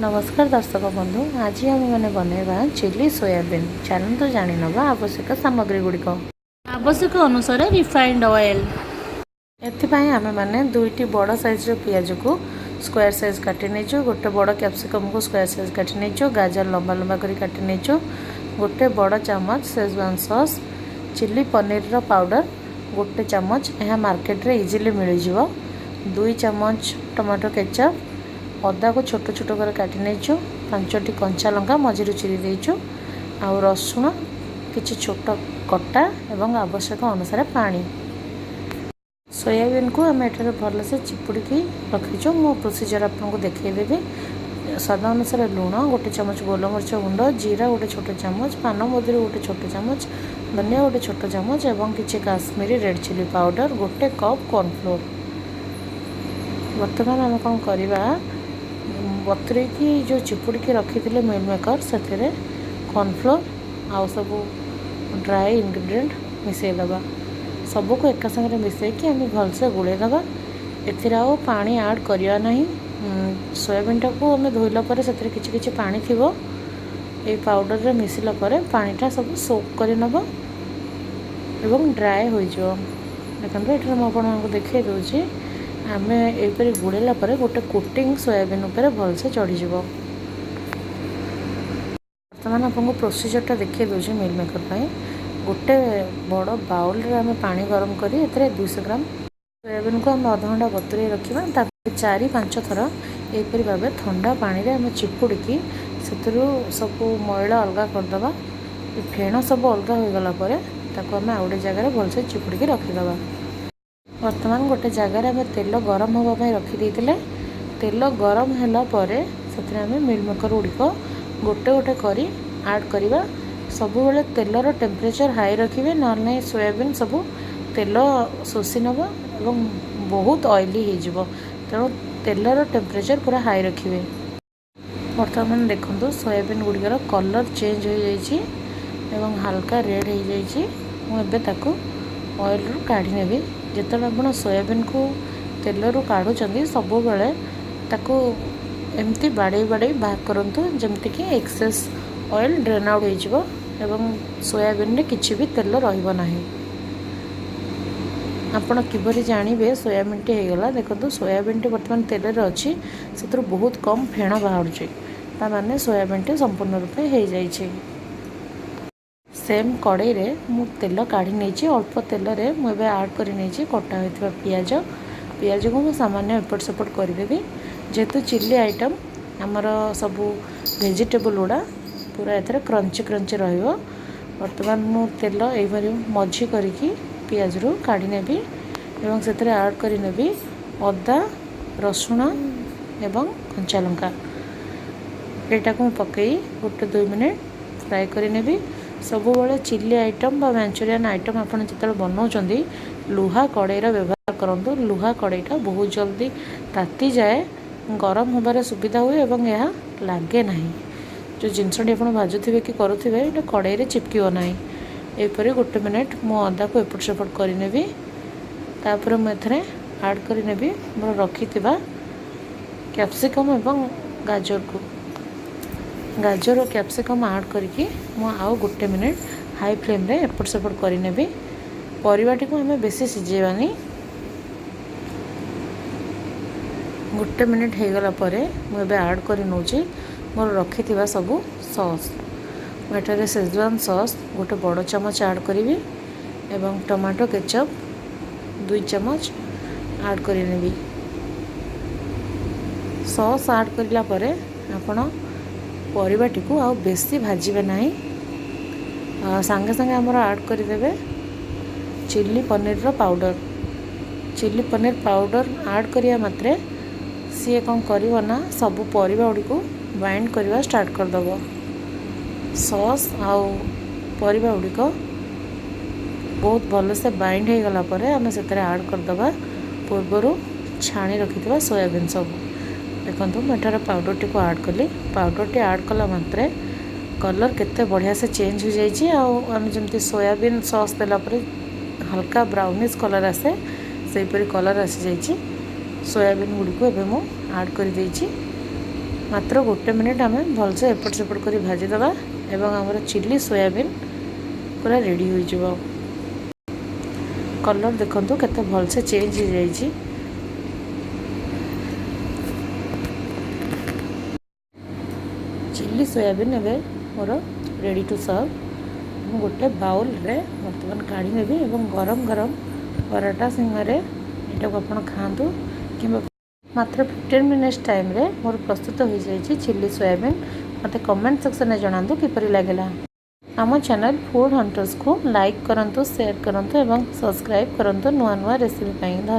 ନମସ୍କାର ଦର୍ଶକ ବନ୍ଧୁ, ଆଜି ଆମେମାନେ ବନେଇବା ଚିଲି ସୋୟାବିନ୍। ଚାଲନ୍ତୁ ଜାଣିନେବା ଆବଶ୍ୟକ ସାମଗ୍ରୀ ଗୁଡ଼ିକ। ଆବଶ୍ୟକ ଅନୁସାରେ ରିଫାଇଣ୍ଡ ଅଏଲ୍। ଏଥିପାଇଁ ଆମେମାନେ ଦୁଇଟି ବଡ଼ ସାଇଜ୍ର ପିଆଜକୁ ସ୍କୋୟାର ସାଇଜ୍ କାଟି ନେଇଛୁ, ଗୋଟେ ବଡ଼ କ୍ୟାପ୍ସିକମ୍କୁ ସ୍କୋୟାର ସାଇଜ୍ କାଟି ନେଇଛୁ, ଗାଜର ଲମ୍ବା ଲମ୍ବା କରି କାଟି ନେଇଛୁ, ଗୋଟେ ବଡ଼ ଚାମଚ ସେଜୱାନ୍ ସସ୍, ଚିଲି ପନିରର ପାଉଡ଼ର ଗୋଟେ ଚାମଚ, ଏହା ମାର୍କେଟରେ ଇଜିଲି ମିଳିଯିବ, 2 ଚାମଚ ଟମାଟୋ କେଚପ୍, ଅଦାକୁ ଛୋଟ ଛୋଟ କରି କାଟି ନେଇଛୁ, ପାଞ୍ଚଟି କଞ୍ଚା ଲଙ୍କା ମଝିରୁ ଚିରି ଦେଇଛୁ ଆଉ ରସୁଣ କିଛି ଛୋଟ କଟା ଏବଂ ଆବଶ୍ୟକ ଅନୁସାରେ ପାଣି। ସୋୟାବିନ୍କୁ ଆମେ ଏଠାରେ ଭଲସେ ଚିପୁଡ଼ିକି ରଖିଛୁ। ମୁଁ ପ୍ରୋସିଜର୍ ଆପଣଙ୍କୁ ଦେଖାଇଦେବି। ସ୍ୱାଦ ଅନୁସାରେ ଲୁଣ, ଗୋଟେ ଚାମଚ ଗୋଲମରିଚ ଗୁଣ୍ଡ, ଜିରା ଗୋଟେ ଛୋଟ ଚାମଚ, ପାନମଧୁରୀ ଗୋଟେ ଛୋଟ ଚାମଚ, ଧନିଆ ଗୋଟେ ଛୋଟ ଚାମଚ ଏବଂ କିଛି କାଶ୍ମୀରୀ ରେଡ଼୍ ଚିଲି ପାଉଡ଼ର, ଗୋଟେ କପ୍ କର୍ଣ୍ଣଫ୍ଲୋର୍। ବର୍ତ୍ତମାନ ଆମେ କ'ଣ କରିବା? ବତୁରେଇକି ଯେଉଁ ଚିପୁଡ଼ିକି ରଖିଥିଲେ ମିଲ୍ ମେକର୍, ସେଥିରେ କର୍ଣ୍ଣଫ୍ଲୋର୍ ଆଉ ସବୁ ଡ୍ରାଏ ଇନଗ୍ରିଡ଼ିଏଣ୍ଟ ମିଶାଇ ଦେବା। ସବୁକୁ ଏକା ସାଙ୍ଗରେ ମିଶାଇକି ଆମେ ଭଲସେ ଗୋଳେଇ ଦେବା। ଏଥିରେ ଆଉ ପାଣି ଆଡ଼୍ କରିବା ନାହିଁ। ସୋୟାବିନ୍ଟାକୁ ଆମେ ଧୋଇଲା ପରେ ସେଥିରେ କିଛି କିଛି ପାଣି ଥିବ। ଏଇ ପାଉଡ଼ରରେ ମିଶିଲା ପରେ ପାଣିଟା ସବୁ ସୋକ୍ କରିନେବ ଏବଂ ଡ୍ରାଏ ହୋଇଯିବ। ଦେଖନ୍ତୁ, ଏଠାରେ ମୁଁ ଆପଣଙ୍କୁ ଦେଖାଇ ଦେଉଛି। ଆମେ ଏହିପରି ଗୋଳେଇଲା ପରେ ଗୋଟେ କୋଟିଂ ସୋୟାବିନ୍ ଉପରେ ଭଲସେ ଚଢ଼ିଯିବ। ବର୍ତ୍ତମାନ ଆପଣଙ୍କୁ ପ୍ରୋସିଜର୍ଟା ଦେଖାଇ ଦେଉଛି। ମିଲ୍ ମେକର୍ ପାଇଁ ଗୋଟେ ବଡ଼ ବାଉଲରେ ଆମେ ପାଣି ଗରମ କରି ଏଥିରେ 200 ଗ୍ରାମ ସୋୟାବିନ୍କୁ ଆମେ ଅଧଘଣ୍ଟା ବତୁରେଇ ରଖିବା। ତାପରେ 4-5 ଥର ଏହିପରି ଭାବେ ଥଣ୍ଡା ପାଣିରେ ଆମେ ଚିପୁଡ଼ିକି ସେଥିରୁ ସବୁ ମଇଳା ଅଲଗା କରିଦେବା। ଏ ଫେଣ ସବୁ ଅଲଗା ହୋଇଗଲା ପରେ ତାକୁ ଆମେ ଆଉ ଗୋଟେ ଜାଗାରେ ଭଲସେ ଚିପୁଡ଼ିକି ରଖିଦେବା। ବର୍ତ୍ତମାନ ଗୋଟେ ଜାଗାରେ ଆମେ ତେଲ ଗରମ ହେବା ପାଇଁ ରଖିଦେଇଥିଲେ। ତେଲ ଗରମ ହେଲା ପରେ ସେଥିରେ ଆମେ ମିଲ୍ ମେକର୍ ଗୁଡ଼ିକ ଗୋଟେ ଗୋଟେ କରି ଆଡ଼୍ କରିବା। ସବୁବେଳେ ତେଲର ଟେମ୍ପରେଚର୍ ହାଇ ରଖିବେ, ନହେଲେ ନାହିଁ ସୋୟାବିନ୍ ସବୁ ତେଲ ଶୋଷି ନେବ ଏବଂ ବହୁତ ଅଏଲି ହେଇଯିବ। ତେଣୁ ତେଲର ଟେମ୍ପରେଚର୍ ପୁରା ହାଇ ରଖିବେ। ବର୍ତ୍ତମାନ ଦେଖନ୍ତୁ, ସୋୟାବିନ୍ ଗୁଡ଼ିକର କଲର୍ ଚେଞ୍ଜ ହୋଇଯାଇଛି ଏବଂ ହାଲକା ରେଡ଼୍ ହେଇଯାଇଛି। ମୁଁ ଏବେ ତାକୁ ଅଏଲ୍ରୁ କାଢ଼ି ନେବି। ଯେତେବେଳେ ଆପଣ ସୋୟାବିନ୍କୁ ତେଲରୁ କାଢ଼ୁଛନ୍ତି, ସବୁବେଳେ ତାକୁ ଏମିତି ବାଡ଼େଇ ବାଡ଼େଇ ବାହାର କରନ୍ତୁ, ଯେମିତିକି ଏକ୍ସେସ୍ ଅଏଲ୍ ଡ୍ରେନ୍ ଆଉଟ୍ ହେଇଯିବ ଏବଂ ସୋୟାବିନ୍ରେ କିଛି ବି ତେଲ ରହିବ ନାହିଁ। ଆପଣ କିପରି ଜାଣିବେ ସୋୟାବିନ୍ଟି ହେଇଗଲା? ଦେଖନ୍ତୁ, ସୋୟାବିନ୍ଟି ବର୍ତ୍ତମାନ ତେଲରେ ଅଛି, ସେଥିରୁ ବହୁତ କମ୍ ଫେଣ ବାହାରୁଛି। ତା ମାନେ ସୋୟାବିନ୍ଟି ସମ୍ପୂର୍ଣ୍ଣ ରୂପେ ହେଇଯାଇଛି। ସେମ୍ କଡ଼େଇରେ ମୁଁ ତେଲ କାଢ଼ି ନେଇଛି। ଅଳ୍ପ ତେଲରେ ମୁଁ ଏବେ ଆଡ଼୍ କରି ନେଇଛି କଟା ହୋଇଥିବା ପିଆଜ। ପିଆଜକୁ ମୁଁ ସାମାନ୍ୟ ଏପଟ ସେପଟ କରିଦେବି। ଯେହେତୁ ଚିଲି ଆଇଟମ୍, ଆମର ସବୁ ଭେଜିଟେବୁଲ୍ ଗୁଡ଼ା ପୁରା ଏଥିରେ କ୍ରଞ୍ଚି କ୍ରଞ୍ଚି ରହିବ। ବର୍ତ୍ତମାନ ମୁଁ ତେଲ ଏଇଭଳି ମଝି କରିକି ପିଆଜରୁ କାଢ଼ି ନେବି ଏବଂ ସେଥିରେ ଆଡ଼୍ କରିନେବି ଅଦା, ରସୁଣ ଏବଂ କଞ୍ଚା ଲଙ୍କା। ଏଇଟାକୁ ମୁଁ ପକାଇ ଗୋଟେ 2 ମିନିଟ୍ ଫ୍ରାଏ କରିନେବି। ସବୁବେଳେ ଚିଲି ଆଇଟମ୍ ବା ମାଞ୍ଚୁରିଆନ୍ ଆଇଟମ୍ ଆପଣ ଯେତେବେଳେ ବନାଉଛନ୍ତି, ଲୁହା କଡ଼େଇର ବ୍ୟବହାର କରନ୍ତୁ। ଲୁହା କଡ଼େଇଟା ବହୁତ ଜଲ୍ଦି ତାତିଯାଏ, ଗରମ ହେବାରେ ସୁବିଧା ହୁଏ ଏବଂ ଏହା ଲାଗେ ନାହିଁ। ଯେଉଁ ଜିନିଷଟି ଆପଣ ଭାଜୁଥିବେ କି କରୁଥିବେ, ଏଇଟା କଡ଼େଇରେ ଚିପକିବ ନାହିଁ। ଏହିପରି ଗୋଟେ ମିନିଟ୍ ମୁଁ ଅଦାକୁ ଏପଟ ସେପଟ କରିନେବି। ତାପରେ ମୁଁ ଏଥିରେ ଆଡ଼୍ କରିନେବି ମୋର ରଖିଥିବା କ୍ୟାପ୍ସିକମ୍ ଏବଂ ଗାଜରକୁ। ଗାଜର ଓ କ୍ୟାପ୍ସିକମ୍ ଆଡ଼୍ କରିକି ମୁଁ ଆଉ ଗୋଟେ ମିନିଟ୍ ହାଇ ଫ୍ଲେମ୍ରେ ଏପଟ ସେପଟ କରିନେବି। ପରିବାଟିକୁ ଆମେ ବେଶୀ ସିଝେଇବାନି। ଗୋଟେ ମିନିଟ୍ ହେଇଗଲା ପରେ ମୁଁ ଏବେ ଆଡ଼୍ କରି ନେଉଛି ମୋର ରଖିଥିବା ସବୁ ସସ୍। ମୁଁ ଏଠାରେ ସେଜୱାନ୍ ସସ୍ ଗୋଟେ ବଡ଼ ଚାମଚ ଆଡ଼୍ କରିବି ଏବଂ ଟମାଟୋ କେଚପ୍ 2 ଚାମଚ ଆଡ଼୍ କରିନେବି। ସସ୍ ଆଡ଼୍ କରିଲା ପରେ ଆପଣ ପରିବାଟିକୁ ଆଉ ବେଶୀ ଭାଜିବେ ନାହିଁ। ସାଙ୍ଗେ ସାଙ୍ଗେ ଆମର ଆଡ଼୍ କରିଦେବେ ଚିଲି ପନିରର powder. Chilli paneer powder add କରିବା ମାତ୍ରେ ସିଏ କ'ଣ କରିବ ନା, ସବୁ ପରିବା ଗୁଡ଼ିକୁ ବାଇଣ୍ଡ କରିବା ଷ୍ଟାର୍ଟ କରିଦେବ। ସସ୍ ଆଉ ପରିବା ଗୁଡ଼ିକ ବହୁତ ଭଲସେ ବାଇଣ୍ଡ ହେଇଗଲା ପରେ ଆମେ ସେଥିରେ ଆଡ଼୍ କରିଦେବା ପୂର୍ବରୁ ଛାଣି ରଖିଥିବା ସୋୟାବିନ୍ ସବୁ। ଦେଖନ୍ତୁ, ମୁଁ ଏଠାରେ ପାଉଡ଼ରଟିକୁ ଆଡ଼୍ କଲି। ପାଉଡ଼ରଟି ଆଡ଼୍ କଲା ମାତ୍ରେ କଲର୍ କେତେ ବଢ଼ିଆ ସେ ଚେଞ୍ଜ ହୋଇଯାଇଛି ଆଉ ଆମେ ଯେମିତି ସୋୟାବିନ୍ ସସ୍ ଦେଲା ପରେ ହାଲକା ବ୍ରାଉନିସ୍ କଲର୍ ଆସେ, ସେହିପରି କଲର୍ ଆସିଯାଇଛି। ସୋୟାବିନ୍ ଗୁଡ଼ିକୁ ଏବେ ମୁଁ ଆଡ଼୍ କରିଦେଇଛି। ମାତ୍ର ଗୋଟେ ମିନିଟ୍ ଆମେ ଭଲସେ ଏପଟ ସେପଟ କରି ଭାଜିଦେବା ଏବଂ ଆମର ଚିଲି ସୋୟାବିନ୍ ପୁରା ରେଡ଼ି ହୋଇଯିବ। କଲର୍ ଦେଖନ୍ତୁ, କେତେ ଭଲସେ ଚେଞ୍ଜ ହେଇଯାଇଛି। ଚିଲି ସୋୟାବିନ୍ ଏବେ ମୋର ରେଡ଼ି ଟୁ ସର୍ଭ। ମୁଁ ଗୋଟେ ବାଉଲରେ ବର୍ତ୍ତମାନ କାଢ଼ି ନେବି ଏବଂ ଗରମ ଗରମ ପରଟା ସାଙ୍ଗରେ ଏଇଟାକୁ ଆପଣ ଖାଆନ୍ତୁ କିମ୍ବା ମାତ୍ର 15 ମିନିଟ୍ସ ଟାଇମ୍ରେ ମୋର ପ୍ରସ୍ତୁତ ହୋଇଯାଇଛି ଚିଲି ସୋୟାବିନ୍। ମୋତେ କମେଣ୍ଟ ସେକ୍ସନରେ ଜଣାନ୍ତୁ କିପରି ଲାଗିଲା। ଆମ ଚ୍ୟାନେଲ୍ ଫୁଡ଼୍ ହଣ୍ଟର୍ସକୁ ଲାଇକ୍ କରନ୍ତୁ, ସେୟାର କରନ୍ତୁ ଏବଂ ସବସ୍କ୍ରାଇବ୍ କରନ୍ତୁ ନୂଆ ନୂଆ ରେସିପି ପାଇଁ। ଧନ୍ୟବାଦ।